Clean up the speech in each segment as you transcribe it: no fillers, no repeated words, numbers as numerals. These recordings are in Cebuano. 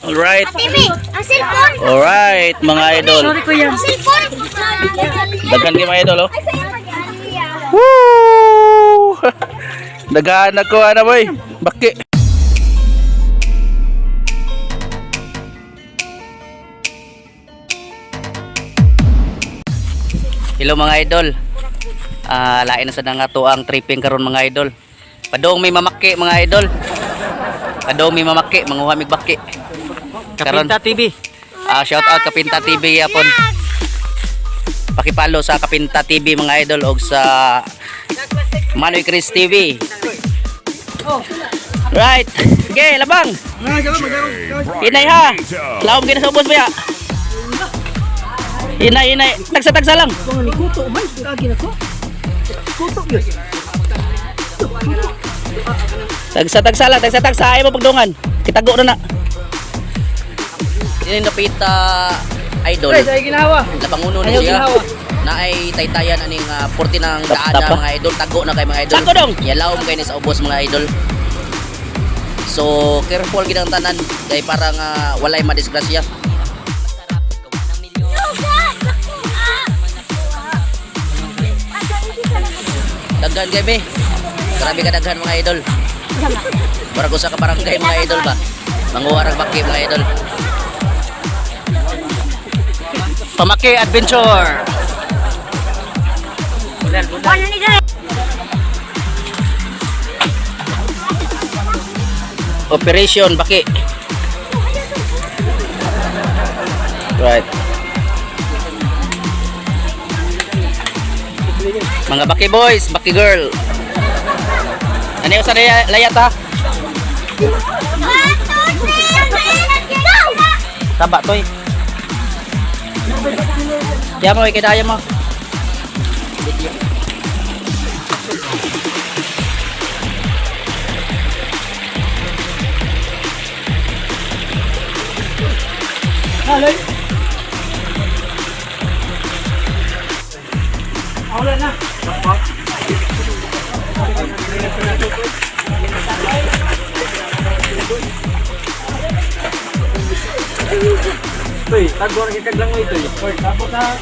Alright. Timmy, ang cellphone. Alright, mga idol. Sorry, kuya. Ang cellphone. Daghan kay mga idol, oh. Ay, sa'yo pag-aliya. Woo! Daghan ako ana boy. Baki. Hello mga idol. Ah, lain na sa nga to ang tripping karon mga idol. Padong may mamaki mga idol. Padong may mamaki, manguha mig baki. Karon. Kapinta TV. Ah, shout out Kapinta TV yapon. Pakipalo sa Kapinta TV mga idol og sa Manoy Chris TV. Right. Sige, labang. Hinay ha. Laom gina sa ubos ba ya? Hinay, hinay. Tagsa-tagsa lang. Tagsa-tagsa lang, tagsa-tagsa. Ayaw mo pagdungan. Kitago na na. Ini napita idol. Ay, ginawa. Lapanguno na Ayaw siya. ginawa. Na ay taytayan aning 40 ng daan na mga idol. Tago na kay mga idol. Sako dong! Yalaw mo kay ni sa ubos mga idol. So careful gid ang tanan kay para nga walay madisgrasya. Daghan kay be. Grabe ka daghan mga idol. Murag usa ka barangay mga idol ba. Manguha rag baki mga idol. Pamaki Adventure. Ano ni Dre? Operation Baki. Right. Mga Baki boys, Baki girl. Ano yung sa layat ha? One, two, three, go! Taba toy. Kaya mo, ikidaya mo. Haloy. Wala na. Uy, tago na kikag lang mo ito. Uy, tapos na.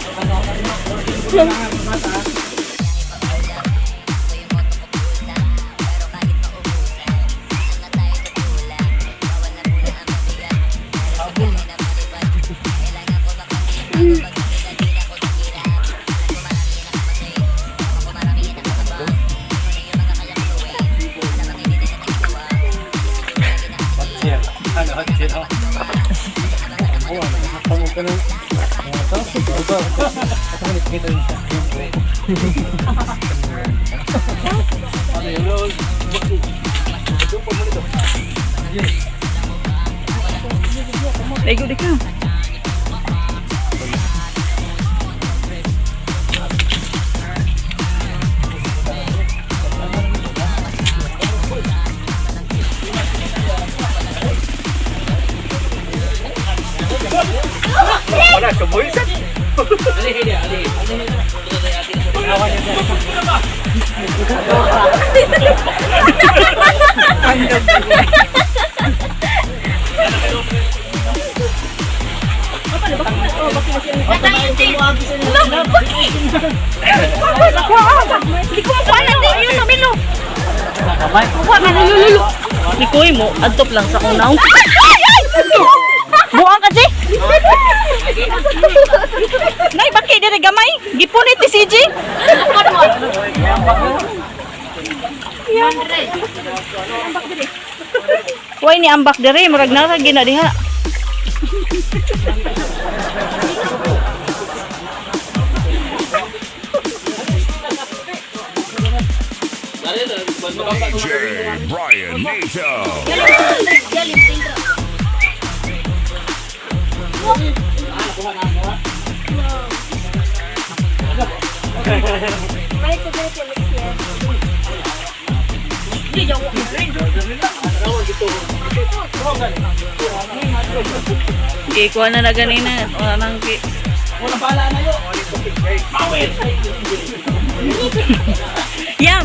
Lego di ka. Hindi ko makuha na din yun sa milo. Kuha na lululu. Likoy mo, adtop lang sa kong naong. Ay! Ay! Buang ka, Jay! Nay, baki dire gamay. Gipunit ni CJ. Way ni ambak dire, murag nara gina diha. DJ Brian Nato. Gikuha na na ganina. Wala nang gi. Yam.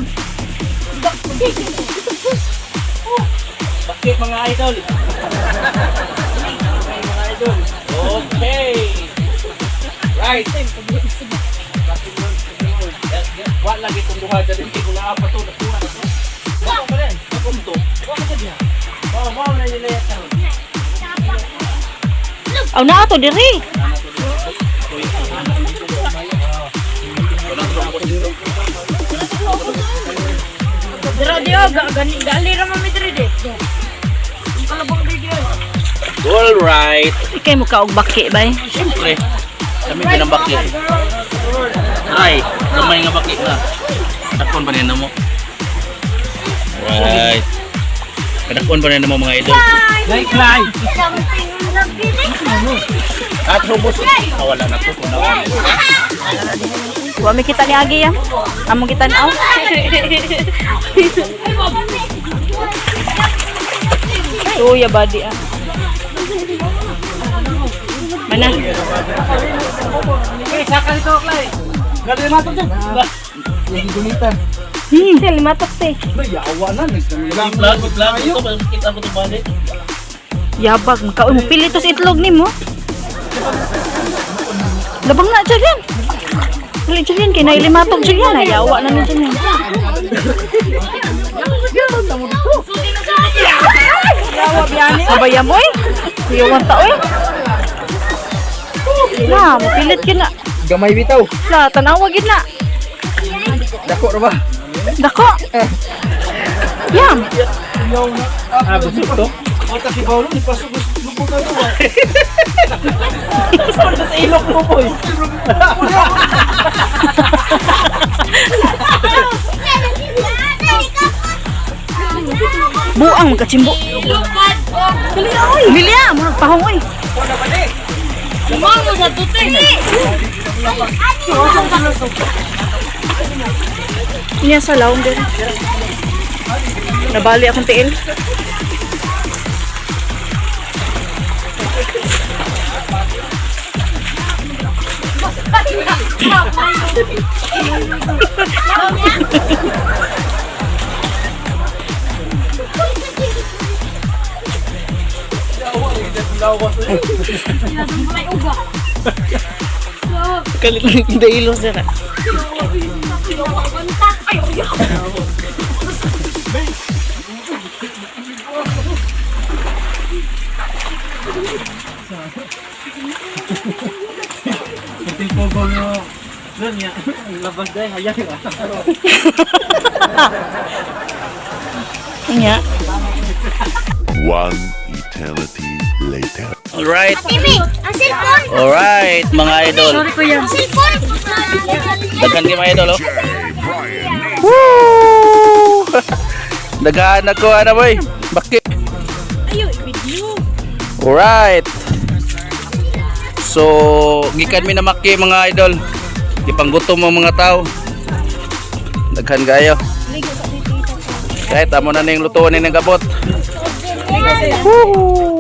Baki mga idol. Right. Wa lagi itong duha dyan. Hindi ko na pa to. Nakuha na to. Wa pa rin. Bakom to. Wa ka dyan. Oh, mao na nila yan. Aw na ato diri. Dira di oh, gani gali ra mami diri di. Ang kalabang diri di. All right. Ikay mo ka og baki bay. Siyempre. Kami din ang baki. Ay, gamay nga baki na. Dakon pa nila mo. Right. Kadakon pa nila mo mga idol. Like, like. At robos. Ah, wala na to. Kung nawala. Wa mi kita ni Agi ya. Among kita aw. Tuya body ah. Mana? Okay, saka nito, Clay. Gali na to dyan. Lagi gumitan. Lima tok te. Ba, yawa na. Vlog, vlog. Ito, kita ko ito balik. Yabag makaon mo pili tos itlog nimo. Labang na dyan. Dali dyan kay nay limatog dyan ay yawa na ni dyan. Yawa biyani. Abaya mo eh. Yawan ta oy. Na, mapilit yun na. Gamay bitaw. La, tanawa gid na. Dako ra ba? Dako. Yam. Ah, busog to. Mata si Paolo, ni pasok lubog na to. Sa ilok mo, boy. Buang magkachimbo. Dali oy. Bilya, murag pahong oy. Niya sa lawong din. Nabali akong tiil. Kalit dailo sir. Kunting pogo no. Doon niya. Labas dahil, hayag. Niya. One eternity later. All right. Ang cellphone! All right, mga idol. Sorry kuya. Ang cellphone! Daghan kayo mga idol, oh. J. Brian Woo! Daghan ako, ano boy? Baki. Ayo, i-video. Alright. So, gikan mi na maki mga idol. Gipanggutom ang mga tao. Daghan kayo. Kahit amo na ning lutuan ni ng gabot. Woo!